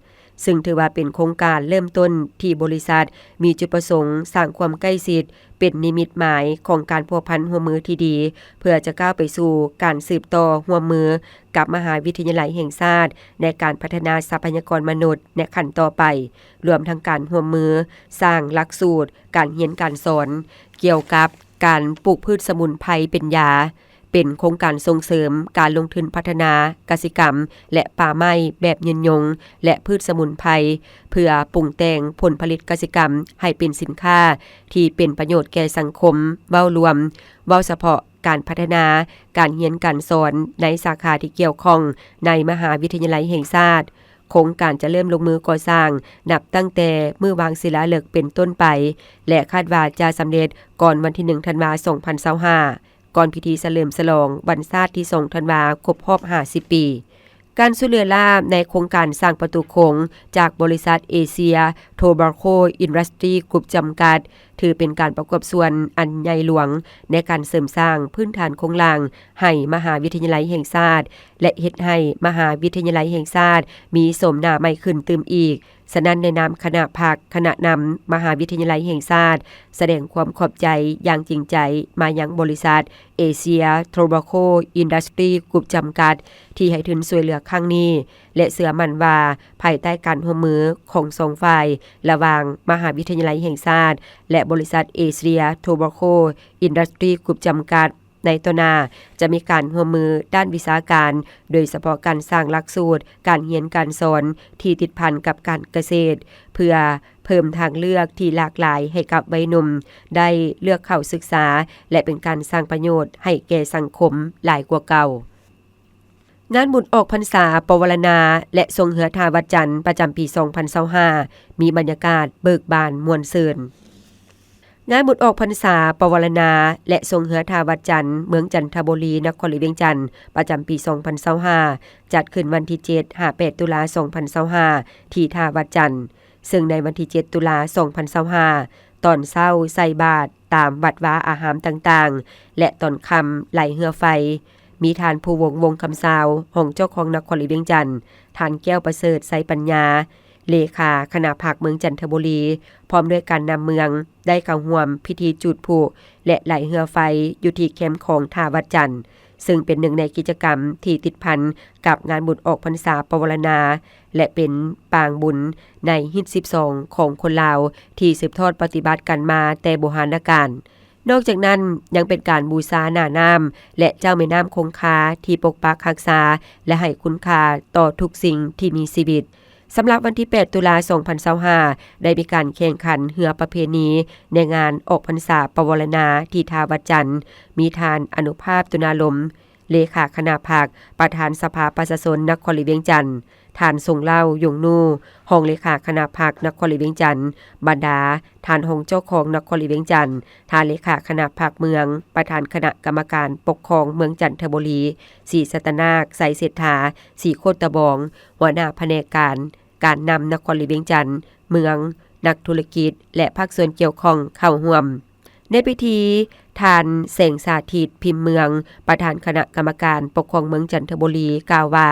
ຊຶ່ງຖືວ່າເປັນໂຄງການເລີ່ມຕົ້ນທີ່ບໍລິສັດມີຈຸດປະສົງສ້າງຄວາມໃກ້ຊິດ ເປັນນິມິດໝາຍຂອງການພົວພັນຮ່ວມມືທີ່ດີ ເພື່ອຈະກ້າວໄປສູ່ການສືບຕໍ່ຮ່ວມມືກັບມະຫາວິທະຍາໄລແຫ່ງຊາດ ໃນການພັດທະນາຊັບພະຍາກອນມະນຸດໃນຂັ້ນຕໍ່ໄປ, ລວມທັງການຮ່ວມມືສ້າງຫຼັກສູດການຮຽນການສອນ ກ່ຽວກັບການປູກພືດສະໝຸນໄພເປັນຢາ, ເປັນໂຄງການສົ່ງເສີມການລົງທຶນພັດທະນາກະສິກຳ ແລະ ປ່າໄມ້ແບບຍືນຍົງ ແລະ ພືດສະໝຸນໄພ ເພື່ອປຸງແຕ່ງຜົນຜະລິດກະສິກຳໃຫ້ເປັນສິນຄ້າທີ່ເປັນປະໂຫຍດແກ່ສັງຄົມເວົ້າລວມ, ເວົ້າສະເພາະການພັດທະນາການຮຽນການສອນໃນສາຂາທີ່ກ່ຽວຂ້ອງໃນມະຫາວິທະຍາໄລແຫ່ງຊາດ. ໂຄງການຈະເລີ່ມລົງມືກໍ່ສ້າງນັບຕັ້ງແຕ່ມື້ວາງສິລາເລິກເປັນຕົ້ນໄປ ແລະ ຄາດວ່າຈະສຳເລັດກ່ອນວັນທີໜຶ່ງ ທັນວາ ສອງພັນຊາວຫ້າ ກ່ອນພິທີສະເຫຼີມສະຫຼອງວັນຊາດທີສອງ ທັນວາ ຄົບຮອບຫ້າສິບປີ. ການຊ່ວຍເຫຼືອລ້າໃນໂຄງການສ້າງປະຕູໂຂງຈາກບໍລິສັດເອເຊຍໂທບາໂກອິນດັສຕຣີກຣຸບຈຳກັດ ຖືເປັນການປະກອບສ່ວນອັນໃຫຍ່ຫຼວງໃນການເສີມສ້າງພື້ນຖານໂຄງລ່າງໃຫ້ມະຫາວິທະຍາໄລແຫ່ງຊາດ ແລະ ເຮັດໃຫ້ມະຫາວິທະຍາໄລແຫ່ງຊາດມີໂສມໜ້າໃໝ່ຂຶ້ນຕື່ມອີກ. ສະນັ້ນ ໃນນາມຄະນະພັກ, ຄະນະນຳມະຫາວິທະຍາໄລແຫ່ງຊາດ ສະແດງຄວາມຂອບໃຈຢ່າງຈິງໃຈມາຍັງບໍລິສັດເອເຊຍໂທບາໂກອິນດັສຕຣີກຣຸບຈຳກັດ ທີ່ໃຫ້ທຶນຊ່ວຍເຫຼືອຄັ້ງນີ້ ແລະ ເຊື່ອໝັ້ນວ່າ ພາຍໃຕ້ການຮ່ວມມືຂອງສອງຝ່າຍ ລະຫວ່າງມະຫາວິທະຍາໄລແຫ່ງຊາດ ແລະ ບໍລິສັດເອເຊຍໂທບາໂກອິນດັສຕຣີກຣຸບຈຳກັດ ໃນຕໍ່ໜ້າຈະມີການຮ່ວມມືດ້ານວິຊາການ, ໂດຍສະເພາະການສ້າງຫຼັກສູດການຮຽນການສອນທີ່ຕິດພັນກັບການກະເສດ ເພື່ອເພີ່ມທາງເລືອກທີ່ຫຼາກຫຼາຍໃຫ້ກັບໄວໜຸ່ມໄດ້ເລືອກເຂົ້າສຶກສາ ແລະ ເປັນການສ້າງປະໂຫຍດໃຫ້ແກ່ສັງຄົມຫຼາຍກວ່າເກົ່າ. ງານບຸນອອກພັນສາ ປວາລະນາ ແລະ ຊ່ວງເຮືອທ່າວັດຈັນ ປະຈຳປີສອງພັນຊາວຫ້າ ມີບັນຍາກາດເບີກບານມ່ວນຊື່ນ. ງານບຸນອອກພັນສາ ປວາລະນາ ແລະ ຊ່ວງເຮືອທ່າວັດຈັນ ເມືອງຈັນທະບູລີ ນະຄອນຫຼວງວຽງຈັນ ປະຈຳປີສອງພັນຊາວຫ້າ ຈັດຂຶ້ນວັນທີເຈັດ ຫາ ແປດ ຕຸລາ ສອງພັນຊາວຫ້າ ທີ່ທ່າວັດຈັນ, ເຊິ່ງໃນວັນທີເຈັດ ຕຸລາ ສອງພັນຊາວຫ້າ ຕອນເຊົ້າໃສ່ບາດຕາມວັດວາອາຮາມຕ່າງໆ ແລະ ຕອນຄ່ຳໄຫຼເຮືອໄຟ ມີທ່ານ ພູວົງ ວົງຄຳຊາວ ຮອງເຈົ້າຄອງນະຄອນຫຼວງວຽງຈັນ, ທ່ານ ແກ້ວປະເສີດ ໄຊປັນຍາ ເລຂາຄະນະພັກເມືອງຈັນທະບູລີ ພ້ອມດ້ວຍການນຳເມືອງ ໄດ້ເຂົ້າຮ່ວມພິທີຈູດພລຸ ແລະ ໄຫຼເຮືອໄຟຢູ່ທີ່ແຄມຂອງທ່າວັດຈັນ, ເຊິ່ງເປັນໜຶ່ງໃນກິດຈະກຳທີ່ຕິດພັນກັບງານບຸນອອກພັນສາປະວາລະນາ ແລະ ເປັນປາງບຸນໃນຮີດສິບສອງຂອງຄົນລາວ ທີ່ສືບທອດປະຕິບັດກັນມາແຕ່ບູຮານນະການ. ນອກຈາກນັ້ນ ຍັງເປັນການບູຊາໜ້ານ້ຳ ແລະ ເຈົ້າແມ່ນ້ຳຄົງຄາທີ່ປົກປັກຮັກສາ ແລະ ໃຫ້ຄຸນຄ່າຕໍ່ທຸກສິ່ງທີ່ມີຊີວິດ. ສຳລັບວັນທີແປດ ຕຸລາ ສອງພັນຊາວຫ້າ ໄດ້ມີການແຂ່ງຂັນເຮືອປະເພນີໃນງານອອກພັນສາປະວາລະນາທີ່ທ່າວັດຈັນ, ມີທ່ານ ອະນຸພາບ ຕຸນາລົມ ເລຂາຄະນະພັກ, ປະທານສະພາປະຊາຊົນນະຄອນຫຼວງວຽງຈັນ, ທ່ານ ຊົງເລົ່າ ຢົງນູ ຮອງເລຂາຄະນະພັກນະຄອນຫຼວງວຽງຈັນ, ບັນດາທ່ານຮອງເຈົ້າຄອງນະຄອນຫຼວງວຽງຈັນ, ທ່ານເລຂາຄະນະພັກເມືອງ, ປະທານຄະນະກຳມະການປົກຄອງເມືອງຈັນທະບູລີ, ສີສັດຕະນາກ ໄຊເສດຖາ ສີໂຄດຕະບອງ ຫົວໜ້າພະແນກການ ການນຳນະຄອນຫຼວງວຽງຈັນ, ເມືອງ, ນັກທຸລະກິດ ແລະ ພາກສ່ວນກ່ຽວຂ້ອງເຂົ້າຮ່ວມ. ໃນພິທີ, ທ່ານ ແສງສາທິດ ພິມເມືອງ ປະທານຄະນະກຳມະການປົກຄອງເມືອງຈັນທະບູລີ ກ່າວວ່າ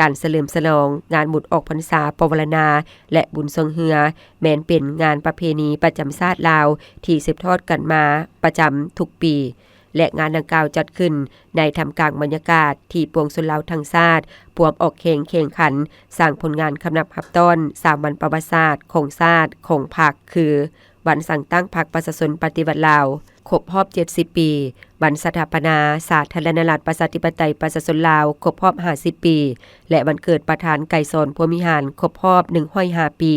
ການສະເຫຼີມສະຫຼອງງານບຸນອອກພັນສາປະວາລະນາ ແລະ ບຸນຊ່ວງເຮືອ ແມ່ນເປັນງານປະເພນີປະຈຳຊາດລາວທີ່ສືບທອດກັນມາປະຈຳທຸກປີ ແລະ ງານດັ່ງກ່າວຈັດຂຶ້ນໃນທ່າມກາງບັນຍາກາດທີ່ປວງຊົນລາວທັງຊາດພວມອອກແຮງແຂ່ງຂັນສ້າງຜົນງານຄຳນັບຮັບຕ້ອນສາມວັນປະຫວັດສາດຂອງຊາດຂອງພັກ ຄື ວັນສ້າງຕັ້ງພັກປະຊາຊົນປະຕິວັດລາວຄົບຮອບເຈັດສິບປີ, ວັນສະຖາປະນາສາທາລະນະລັດປະຊາທິປະໄຕປະຊາຊົນລາວຄົບຮອບຫ້າສິບປີ ແລະ ວັນເກີດປະທານໄກສອນ ພົມວິຫານ ຄົບຮອບໜຶ່ງຮ້ອຍຫ້າປີ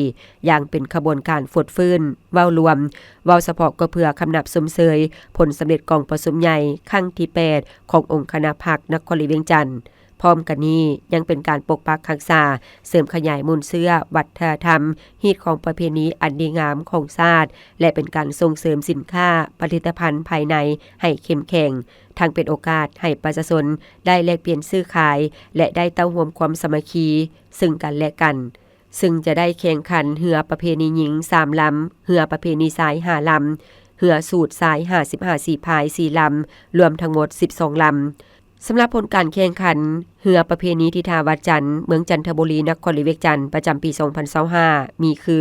ຢ່າງເປັນຂະບວນການຟົດຟື້ນ ເວົ້າລວມ, ເວົ້າສະເພາະກໍເພື່ອຄຳນັບຊົມເຊີຍຜົນສຳເລັດກອງປະຊຸມໃຫຍ່ຄັ້ງທີແປດຂອງອົງຄະນະພັກນະຄອນຫຼວງວຽງຈັນ. ພ້ອມກັນນີ້ ຍັງເປັນການປົກປັກຮັກສາ, ເສີມຂະຫຍາຍມູນເຊື້ອວັດທະນະທຳ, ຮີດຄອງປະເພນີອັນດີງາມຂອງຊາດ ແລະ ເປັນການສົ່ງເສີມສິນຄ້າ, ຜະລິດຕະພັນພາຍໃນໃຫ້ເຂັ້ມແຂງ, ທັງເປັນໂອກາດໃຫ້ປະຊາຊົນໄດ້ແລກປ່ຽນຊື້ຂາຍ ແລະ ໄດ້ເຕົ້າໂຮມຄວາມສາມັກຄີຊຶ່ງກັນແລະກັນ. ຊຶ່ງຈະໄດ້ແຂ່ງຂັນເຮືອປະເພນີຍິງສາມລຳ, ເຮືອປະເພນີຊາຍຫ້າລຳ, ເຮືອສູດຊາຍຫ້າສິບຫ້າສີພາຍສີ່ລຳ, ລວມທັງໝົດສິບສອງລຳ. ສຳລັບຜົນການແຂ່ງຂັນເຮືອປະເພນີທີ່ທ່າວັດຈັນ ເມືອງຈັນທະບູລີ ນະຄອນຫຼວງວຽງຈັນ ປະຈຳປີສອງພັນຊາວຫ້າ ມີຄື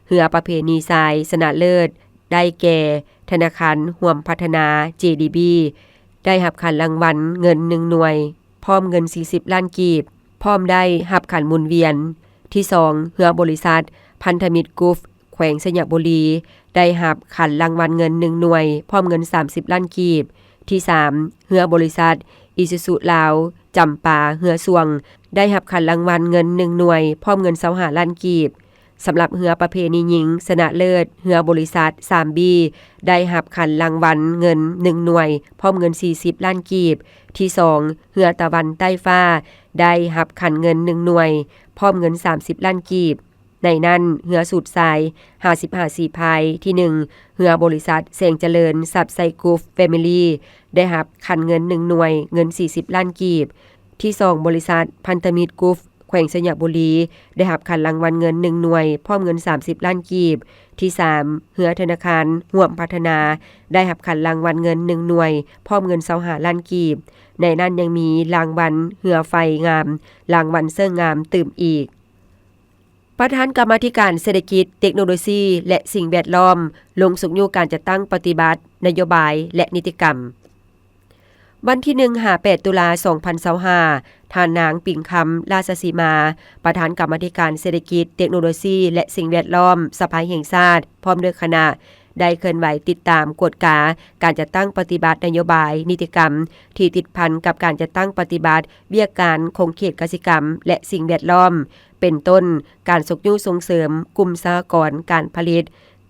ເຮືອປະເພນີຊາຍຊະນະເລີດ ໄດ້ແກ່ ທະນາຄານຮ່ວມພັດທະນາ ເຈດີບີ ໄດ້ຮັບຂັນລາງວັນເງິນໜຶ່ງໜ່ວຍ ພ້ອມເງິນສີ່ສິບລ້ານກີບ, ພ້ອມໄດ້ຮັບຂັນໝູນວຽນທີສອງ ເຮືອບໍລິສັດພັນທະມິດກຣຸບ ແຂວງໄຊຍະບູລີ ໄດ້ຮັບຂັນລາງວັນເງິນໜຶ່ງໜ່ວຍ ພ້ອມເງິນສາມສິບລ້ານກີບ, ທີສາມ ເຮືອບໍລິສັດອີຊູຊູລາວ ຈຳປາ ເຮືອຊ່ວງ ໄດ້ຮັບຂັນລາງວັນເງິນໜຶ່ງໜ່ວຍ ພ້ອມເງິນຊາວຫ້າລ້ານກີບ. ສຳລັບເຮືອປະເພນີຍິງຊະນະເລີດ ເຮືອບໍລິສັດສາມບີ ໄດ້ຮັບຂັນລາງວັນເງິນໜຶ່ງໜ່ວຍ ພ້ອມເງິນສີ່ສິບລ້ານກີບ, ທີສອງ ເຮືອຕາວັນໃຕ້ຟ້າ ໄດ້ຮັບຂັນເງິນໜຶ່ງໜ່ວຍ ພ້ອມເງິນສາມສິບລ້ານກີບ. ໃນນັ້ນ ເຮືອສູດຊາຍຫ້າສິບຫ້າສີພາຍ ທີໜຶ່ງ ເຮືອບໍລິສັດແສງຈະເລີນຊັບໄຊກຣຸບແຟມິລີ ໄດ້ຮັບຂັນເງິນໜຶ່ງໜ່ວຍ ເງິນສີ່ສິບລ້ານກີບ, ທີສອງ ບໍລິສັດພັນທະມິດກຣຸບ ແຂວງໄຊຍະບູລີ ໄດ້ຮັບຂັນລາງວັນເງິນໜຶ່ງໜ່ວຍ ພ້ອມເງິນສາມສິບລ້ານກີບ, ທີສາມ ເຮືອທະນາຄານຮ່ວມພັດທະນາ ໄດ້ຮັບຂັນລາງວັນເງິນໜຶ່ງໜ່ວຍ ພ້ອມເງິນຊາວຫ້າລ້ານກີບ. ໃນນັ້ນຍັງມີລາງວັນເຮືອໄຟງາມ, ລາງວັນເຊິ່ງງາມຕື່ມອີກ. ປະທານກຳມາທິການເສດຖະກິດ, ເຕັກໂນໂລຊີ ແລະ ສິ່ງແວດລ້ອມ ລົງຊຸກຍູ້ການຈັດຕັ້ງປະຕິບັດນະໂຍບາຍ ແລະ ນິຕິກຳ. ວັນທີໜຶ່ງ ຫາ ແປດ ຕຸລາ ສອງພັນຊາວຫ້າ, ທ່ານນາງ ປິງຄຳ ລາຊະສີມາ ປະທານກຳມາທິການເສດຖະກິດ, ເຕັກໂນໂລຊີ ແລະ ສິ່ງແວດລ້ອມ ສະພາແຫ່ງຊາດ ພ້ອມດ້ວຍຄະນະ ໄດ້ເຄື່ອນໄຫວຕິດຕາມກວດກາການຈັດຕັ້ງປະຕິບັດນະໂຍບາຍ, ນິຕິກຳ ທີ່ຕິດພັນກັບການຈັດຕັ້ງປະຕິບັດວຽກງານຂົງເຂດກະສິກຳ ແລະ ສິ່ງແວດລ້ອມ ເປັນຕົ້ນ ການຊຸກຍູ້ສົ່ງເສີມກຸ່ມສະຫະກອນການຜະລິດ,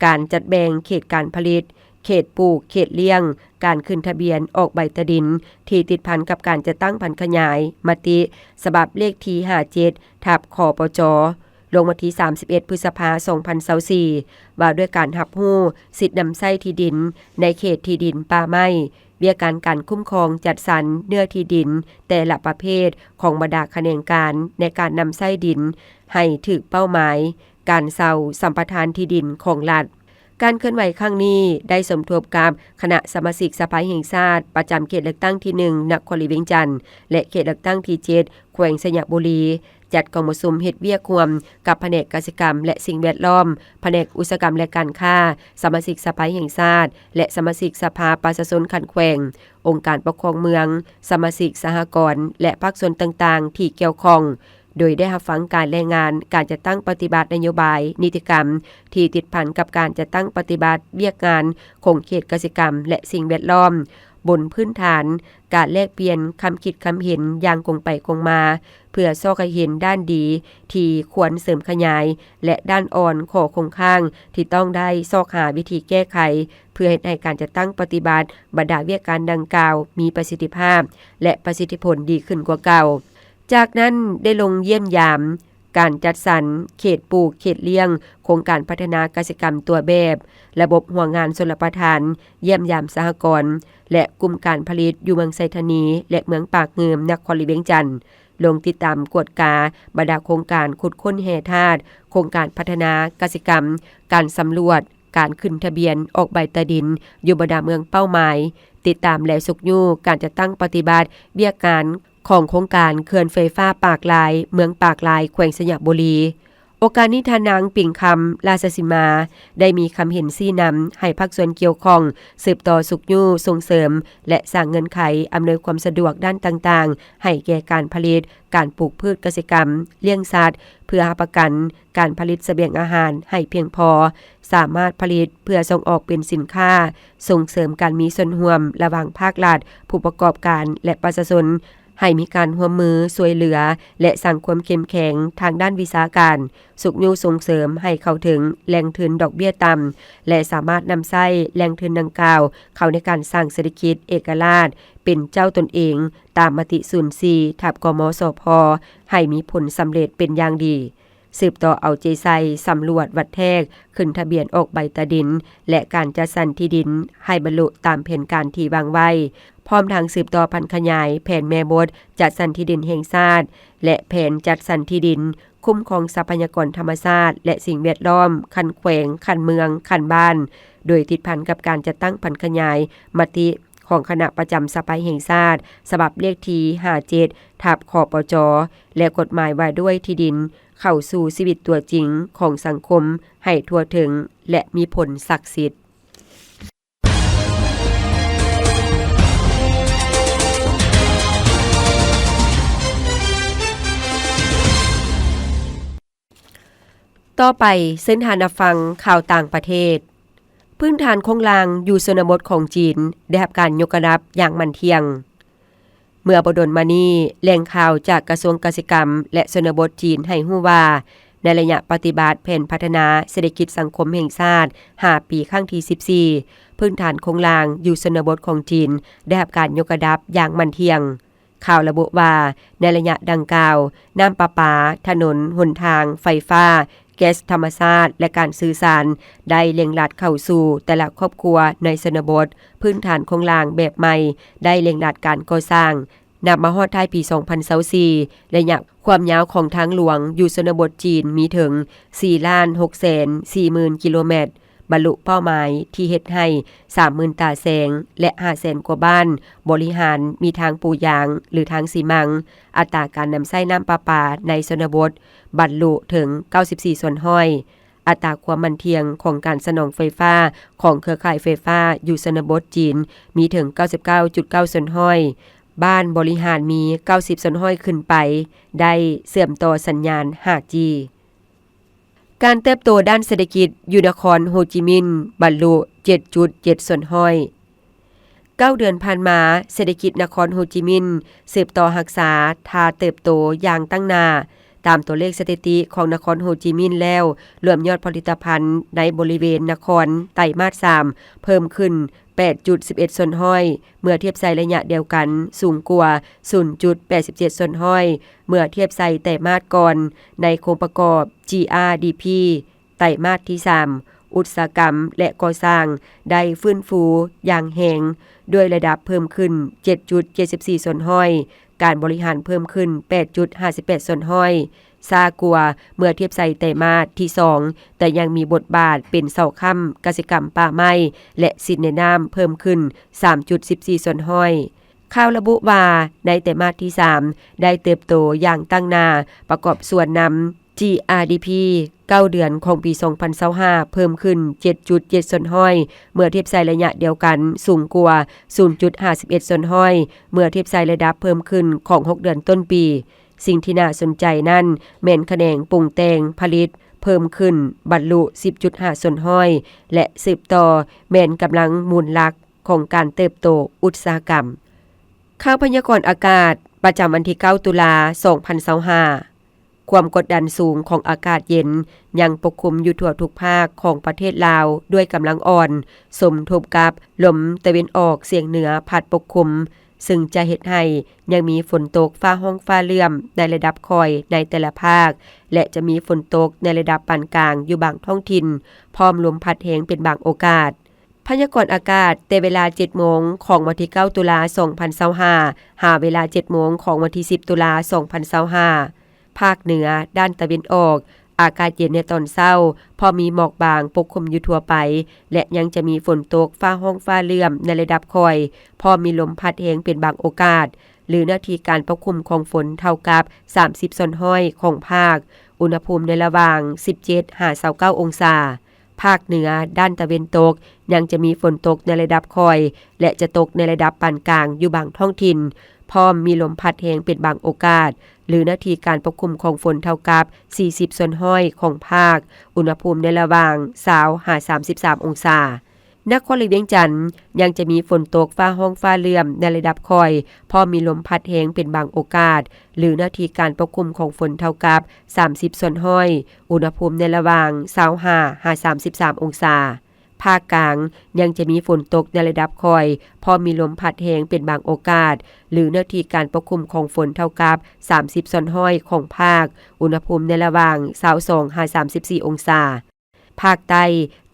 ການຈັດແບ່ງເຂດການຜະລິດ, ເຂດປູກ, ເຂດລ້ຽງ, ການຂຶ້ນທະບຽນອອກໃບຕາດິນທີ່ຕິດພັນກັບການຈັດຕັ້ງຜັນຂະຫຍາຍມະຕິສະບັບເລກທີຫ້າເຈັດ ທັບ ຄປຈ ລົງວັນທີສາມສິບເອັດ ພຶດສະພາ ສອງພັນຊາວສີ່ ວ່າດ້ວຍການຮັບຮູ້ສິດນຳໃຊ້ທີ່ດິນໃນເຂດທີ່ດິນປ່າໄມ້, ວຽກງານການຄຸ້ມຄອງຈັດສັນເນື້ອທີ່ດິນແຕ່ລະປະເພດຂອງບັນດາຂະແໜງການໃນການນຳໃຊ້ດິນໃຫ້ຖືກເປົ້າໝາຍ, ການເຊົ່າສຳປະທານທີ່ດິນຂອງລັດ. ການເຄື່ອນໄຫວຄັ້ງນີ້ໄດ້ສົມທົບກັບຄະນະສະມາຊິກສະພາແຫ່ງຊາດປະຈຳເຂດເລືອກຕັ້ງທີໜຶ່ງ ນະຄອນຫຼວງວຽງຈັນ ແລະ ເຂດເລືອກຕັ້ງທີເຈັດ ແຂວງໄຊຍະບູລີ ຈັດກອງປະຊຸມເຮັດວຽກຮ່ວມກັບພະແນກກະສິກຳ ແລະ ສິ່ງແວດລ້ອມ, ພະແນກອຸດສາຫະກຳ ແລະ ການຄ້າ, ສະມາຊິກສະພາແຫ່ງຊາດ ແລະ ສະມາຊິກສະພາປະຊາຊົນຂັ້ນແຂວງ, ອົງການປົກຄອງເມືອງ, ສະມາຊິກສະຫະກອນ ແລະ ພາກສ່ວນຕ່າງໆທີ່ກ່ຽວຂ້ອງ, ໂດຍໄດ້ຮັບຟັງການລາຍງານການຈັດຕັ້ງປະຕິບັດນະໂຍບາຍ, ນິຕິກຳ ທີ່ຕິດພັນກັບການຈັດຕັ້ງປະຕິບັດວຽກງານຂົງເຂດກະສິກຳ ແລະ ສິ່ງແວດລ້ອມ, ບົນພື້ນຖານການແລກປ່ຽນຄຳຄິດຄຳເຫັນຢ່າງກົງໄປກົງມາ ເພື່ອຊອກໃຫ້ເຫັນດ້ານດີທີ່ຄວນເສີມຂະຫຍາຍ ແລະ ດ້ານອ່ອນ, ຂໍ້ຄົງຄ້າງທີ່ຕ້ອງໄດ້ຊອກຫາວິທີແກ້ໄຂ ເພື່ອເຮັດໃຫ້ການຈັດຕັ້ງປະຕິບັດບັນດາວຽກການດັ່ງກ່າວມີປະສິດທິພາບ ແລະ ປະສິດທິຜົນດີຂຶ້ນກວ່າເກົ່າ. ຈາກນັ້ນໄດ້ລົງຢ້ຽມຢາມການຈັດສັນເຂດປູກເຂດລ້ຽງ, ໂຄງການພັດທະນາກະສິກຳຕົວແບບ, ລະບົບຫົວງານຊົນລະປະທານ, ຢ້ຽມຢາມສະຫະກອນ ແລະ ກຸ່ມການຜະລິດຢູ່ເມືອງໄຊທານີ ແລະ ເມືອງປາກງື່ມ ນະຄອນຫຼວງວຽງຈັນ, ລົງຕິດຕາມກວດກາບັນດາໂຄງການຂຸດຄົ້ນແຮ່ທາດ, ໂຄງການພັດທະນາກະສິກຳ, ການສຳຫຼວດ, ການຂຶ້ນທະບຽນອອກໃບຕາດິນຢູ່ບັນດາເມືອງເປົ້າໝາຍ, ຕິດຕາມ ແລະ ຊຸກຍູ້ການຈັດຕັ້ງປະຕິບັດວຽກງານຂອງໂຄງການເຂື່ອນໄຟຟ້າປາກລາຍ ເມືອງປາກລາຍ ແຂວງໄຊຍະບູລີ. ໂອກາດນີ້ ທ່ານນາງ ປິງຄຳ ລາຊະສີມາ ໄດ້ມີຄຳເຫັນຊີ້ນຳໃຫ້ພາກສ່ວນກ່ຽວຂ້ອງສືບຕໍ່ຊຸກຍູ້ສົ່ງເສີມ ແລະ ສ້າງເງື່ອນໄຂອຳນວຍຄວາມສະດວກດ້ານຕ່າງໆ ໃຫ້ແກ່ການຜະລິດ, ການປູກພືດກະສິກຳ, ລ້ຽງສັດ ເພື່ອຮັບປະກັນການຜະລິດສະບຽງອາຫານໃຫ້ພຽງພໍ, ສາມາດຜະລິດເພື່ອສົ່ງອອກເປັນສິນຄ້າ, ສົ່ງເສີມການມີສ່ວນຮ່ວມລະຫວ່າງພາກລັດ, ຜູ້ປະກອບການ ແລະ ປະຊາຊົນ, ໃຫ້ມີການຮ່ວມມືຊ່ວຍເຫຼືອ ແລະ ສ້າງຄວາມເຂັ້ມແຂງທາງດ້ານວິຊາການ, ຊຸກຍູ້ສົ່ງເສີມໃຫ້ເຂົ້າເຖິງແຫຼ່ງທຶນດອກເບ້ຍຕ່ຳ ແລະ ສາມາດນຳໃຊ້ແຫຼ່ງທຶນດັ່ງກ່າວເຂົ້າໃນການສ້າງເສດຖະກິດເອກະລາດ ເປັນເຈົ້າຕົນເອງ ຕາມມະຕິສູນສີ່ ທັບ ກມສພ ໃຫ້ມີຜົນສຳເລັດເປັນຢ່າງດີ. ສືບຕໍ່ເອົາໃຈໃສ່ສຳຫຼວດວັດແທກ, ຂຶ້ນທະບຽນອອກໃບຕາດິນ ແລະ ການຈັດສັນທີ່ດິນໃຫ້ບັນລຸຕາມແຜນການທີ່ວາງໄວ້, ພ້ອມທັງສືບຕໍ່ຜັນຂະຫຍາຍແຜນແມ່ບົດຈັດສັນທີ່ດິນແຫ່ງຊາດ ແລະ ແຜນຈັດສັນທີ່ດິນຄຸ້ມຄອງຊັບພະຍາກອນທຳມະຊາດ ແລະ ສິ່ງແວດລ້ອມ ຂັ້ນແຂວງ, ຂັ້ນເມືອງ, ຂັ້ນບ້ານ, ໂດຍຕິດພັນກັບການຈັດຕັ້ງຜັນຂະຫຍາຍມະຕິ ຂອງຄະນະປະຈຳສະພາແຫ່ງຊາດ ສະບັບເລກທີຫ້າເຈັດ ທັບ ຄປຈ ແລະ ກົດໝາຍວ່າດ້ວຍທີ່ດິນ ເຂົ້າສູ່ຊີວິດຕົວຈິງຂອງສັງຄົມໃຫ້ທົ່ວເຖິງ ແລະ ມີຜົນສັກສິດ. ຕໍ່ໄປ, ເຊີນທ່ານຮັບຟັງຂ່າວຕ່າງປະເທດ. ພື້ນຖານໂຄງລ່າງຢູ່ຊົນນະບົດຂອງຈີນ ໄດ້ຮັບການຍົກລະດັບຢ່າງໝັ້ນທ່ຽງ. ເມື່ອບໍ່ດົນມານີ້, ແຫຼ່ງຂ່າວຈາກກະຊວງກະສິກຳ ແລະ ຊົນນະບົດຈີນໃຫ້ຮູ້ວ່າ, ໃນໄລຍະປະຕິບັດແຜນພັດທະນາເສດຖະກິດສັງຄົມແຫ່ງຊາດຫ້າປີ ຄັ້ງທີສິບສີ່ ພື້ນຖານໂຄງລ່າງຢູ່ຊົນນະບົດຂອງຈີນ ໄດ້ຮັບການຍົກລະດັບຢ່າງໝັ້ນທ່ຽງ. ຂ່າວລະບຸວ່າ, ໃນໄລຍະດັ່ງກ່າວ, ນ້ຳປະປາ, ຖະໜົນຫົນທາງ, ໄຟຟ້າ, ແກັສທຳມະຊາດ ແລະ ການສື່ສານ ໄດ້ເລັ່ງລັດເຂົ້າສູ່ແຕ່ລະຄອບຄົວໃນຊົນນະບົດ. ພື້ນຖານໂຄງລ່າງແບບໃໝ່ໄດ້ເລັ່ງລັດການກໍ່ສ້າງ. ນັບມາຮອດທ້າຍປີສອງພັນຊາວສີ່, ໄລຍະຄວາມຍາວຂອງທາງຫຼວງຢູ່ຊົນນະບົດຈີນມີເຖິງສີ່ລ້ານຫົກແສນສີ່ໝື່ນກິໂລແມັດ. ບັນລຸເປົ້າໝາຍທີ່ເຮັດໃຫ້ສາມໝື່ນຕາແສງ ແລະ ຫ້າແສນກວ່າບ້ານບໍລິຫານມີທາງປູຢາງ ຫຼື ທາງຊີມັງ. ອັດຕາການນຳໃຊ້ນ້ຳປະປາໃນຊົນນະບົດບັນລຸເຖິງເກົ້າສິບສີ່ສ່ວນຮ້ອຍ. ອັດຕາຄວາມໝັ້ນທ່ຽງຂອງການສະໜອງໄຟຟ້າຂອງເຄືອຂ່າຍໄຟຟ້າຢູ່ຊົນນະບົດຈີນມີເຖິງເກົ້າສິບເກົ້າຈຸດເກົ້າສ່ວນຮ້ອຍ. ບ້ານບໍລິຫານມີເກົ້າສິບສ່ວນຮ້ອຍຂຶ້ນໄປ ໄດ້ເຊື່ອມຕໍ່ສັນຍານຫ້າຈີ. ການເຕີບໂຕດ້ານເສດຖະກິດຢູ່ນະຄອນໂຮຈິມິນບັນລຸເຈັດຈຸດເຈັດສ່ວນຮ້ອຍ. ເກົ້າເດືອນຜ່ານມາ, ເສດຖະກິດນະຄອນໂຮຈິມິນສືບຕໍ່ຮັກສາທ່າເຕີບໂຕຢ່າງຕັ້ງໜ້າ. ຕາມຕົວເລກສະຖິຕິຂອງນະຄອນໂຮຈິມິນແລ້ວ, ລວມຍອດຜະລິດຕະພັນໃນບໍລິເວນນະຄອນໄຕມາດສາມເພີ່ມຂຶ້ນ ແປດຈຸດສິບເອັດສ່ວນຮ້ອຍ ເມື່ອທຽບໃສ່ໄລຍະດຽວກັນ, ສູງກວ່າສູນຈຸດແປດສິບເຈັດສ່ວນຮ້ອຍ ເມື່ອທຽບໃສ່ໄຕມາດກ່ອນ. ໃນໂຄງປະກອບ ຈີອາດີພີ ໄຕມາດທີສາມ ອຸດສາຫະກຳ ແລະ ກໍ່ສ້າງ ໄດ້ຟື້ນຟູຢ່າງແຮງ ດ້ວຍລາຍໄດ້ເພີ່ມຂຶ້ນເຈັດຈຸດເຈັດສິບສີ່ສ່ວນຮ້ອຍ, ການບໍລິຫານເພີ່ມຂຶ້ນແປດຈຸດຫ້າສິບແປດສ່ວນຮ້ອຍ. ຊ້າກວ່າເມື່ອທຽບໃສ່ໄຕມາດທີສອງ, ແຕ່ຍັງມີບົດບາດເປັນເສົາຄ້ຳກະສິກຳປ່າໄມ້ ແລະ ສິນໃນນ້ຳເພີ່ມຂຶ້ນສາມຈຸດສິບສີ່ສ່ວນຮ້ອຍ. ຂ່າວລະບຸວ່າ, ໃນໄຕມາດທີສາມ ໄດ້ເຕີບໂຕຢ່າງຕັ້ງໜ້າ ປະກອບສ່ວນນຳ ຈີອາດີພີ ເກົ້າເດືອນຂອງປີສອງພັນຊາວຫ້າ ເພີ່ມຂຶ້ນເຈັດຈຸດເຈັດສ່ວນຮ້ອຍ ເມື່ອທຽບໃສ່ໄລຍະດຽວກັນ, ສູງກວ່າສູນຈຸດຫ້າສິບເອັດສ່ວນຮ້ອຍ ເມື່ອທຽບໃສ່ລະດັບເພີ່ມຂຶ້ນຂອງຫົກເດືອນຕົ້ນປີ. ສິ່ງທີ່ໜ້າສົນໃຈນັ້ນແມ່ນຂະແໜງປຸງແຕ່ງຜະລິດເພີ່ມຂຶ້ນບັນລຸສິບຈຸດຫ້າສ່ວນຮ້ອຍ ແລະ ສືບຕໍ່ແມ່ນກຳລັງມູນຫຼັກຂອງການເຕີບໂຕອຸດສາຫະກຳ. ຂ່າວພະຍາກອນອາກາດປະຈຳວັນທີເກົ້າ ຕຸລາ ສອງພັນຊາວຫ້າ. ຄວາມກົດດັນສູງຂອງອາກາດເຢັນຍັງປົກຄຸມຢູ່ທົ່ວທຸກພາກຂອງປະເທດລາວດ້ວຍກຳລັງອ່ອນ, ສົມທົບກັບລົມຕາເວັນອອກສຽງເໜືອພັດປົກຄຸມ, ຊຶ່ງຈະເຮັດໃຫ້ຍັງມີຝົນຕົກຟ້າຮ້ອງຟ້າເຫຼື້ອມໃນລະດັບຄ່ອຍໃນແຕ່ລະພາກ ແລະ ຈະມີຝົນຕົກໃນລະດັບປານກາງຢູ່ບາງທ້ອງຖິ່ນ, ພ້ອມລົມພັດແຮງເປັນບາງໂອກາດ. ພະຍາກອນອາກາດແຕ່ເວລາເຈັດໂມງຂອງວັນທີເກົ້າ ຕຸລາ ສອງພັນຊາວຫ້າ ຫາເວລາເຈັດໂມງຂອງວັນທີສິບ ຕຸລາ ສອງພັນຊາວຫ້າ. ພາກເໜືອດ້ານຕາເວັນອອກ, ອາກາດເຢັນໃນຕອນເຊົ້າ, ພໍມີໝອກບາງປົກຄຸມຢູ່ທົ່ວໄປ ແລະ ຍັງຈະມີຝົນຕົກຟ້າຮ້ອງຟ້າເຫຼື້ອມໃນລະດັບຄ່ອຍ, ພ້ອມມີລົມພັດແຮງເປັນບາງໂອກາດ, ຫຼື ເນື້ອທີ່ການປົກຄຸມຂອງຝົນເທົ່າກັບສາມສິບສ່ວນຮ້ອຍຂອງພາກ, ອຸນຫະພູມໃນລະຫວ່າງສິບເຈັດຫາຊາວເກົ້າອົງສາ. ພາກເໜືອດ້ານຕາເວັນຕົກ ຍັງຈະມີຝົນຕົກໃນລະດັບຄ່ອຍ ແລະ ຈະຕົກໃນລະດັບປານກາງຢູ່ບາງທ້ອງຖິ່ນ, ພ້ອມມີລົມພັດແຮງເປັນບາງໂອກາດ, ຫຼື ເນື້ອທີ່ການປົກຄຸມຂອງຝົນເທົ່າກັບສີ່ສິບສ່ວນຮ້ອຍຂອງພາກ, ອຸນຫະພູມໃນລະຫວ່າງຊາວຫາສາມສິບສາມອົງສາ. ນະຄອນຫຼວງວຽງຈັນ ຍັງຈະມີຝົນຕົກຟ້າຮ້ອງຟ້າເຫຼື້ອມໃນລະດັບຄ່ອຍ, ພ້ອມມີລົມພັດແຮງເປັນບາງໂອກາດ, ຫຼື ເນື້ອທີ່ການປົກຄຸມຂອງຝົນເທົ່າກັບສາມສິບສ່ວນຮ້ອຍ, ອຸນຫະພູມໃນລະຫວ່າງຊາວຫ້າຫາສາມສິບສາມອົງສາ. ພາກກາງ ຍັງຈະມີຝົນຕົກໃນລະດັບຄ່ອຍ, ພ້ອມມີລົມພັດແຮງເປັນບາງໂອກາດ, ຫຼື ເນື້ອທີ່ການປົກຄຸມຂອງຝົນເທົ່າກັບສາມສິບສ່ວນຮ້ອຍຂອງພາກ, ອຸນຫະພູມໃນລະຫວ່າງຊາວສອງຫາສາມສິບສີ່ອົງສາ. ພາກໃຕ້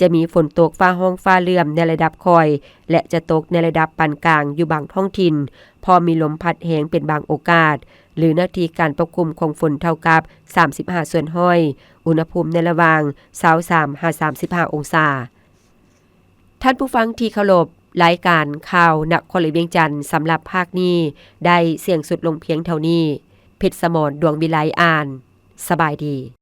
ຈະມີຝົນຕົກຟ້າຮ້ອງຟ້າເຫຼື້ອມໃນລະດັບຄ່ອຍ ແລະ ຈະຕົກໃນລະດັບປານກາງຢູ່ບາງທ້ອງຖິ່ນ, ພ້ອມມີລົມພັດແຮງເປັນບາງໂອກາດ, ຫຼື ເນື້ອທີ່ການປົກຄຸມຂອງຝົນເທົ່າກັບສາມສິບຫ້າສ່ວນຮ້ອຍ, ອຸນຫະພູມໃນລະຫວ່າງຊາວສາມຫາສາມສິບຫ້າອົງສາ. ທ່ານຜູ້ຟັງທີ່ເຄົາລົບ, ລາຍການຂ່າວນະຄອນຫຼວງວຽງຈັນ ສຳລັບພາກນີ້ ໄດ້ສິ້ນສຸດລົງພຽງເທົ່ານີ້. ເພັດສະໝອນ ດວງວິໄລ ອ່ານ. ສະບາຍດີ.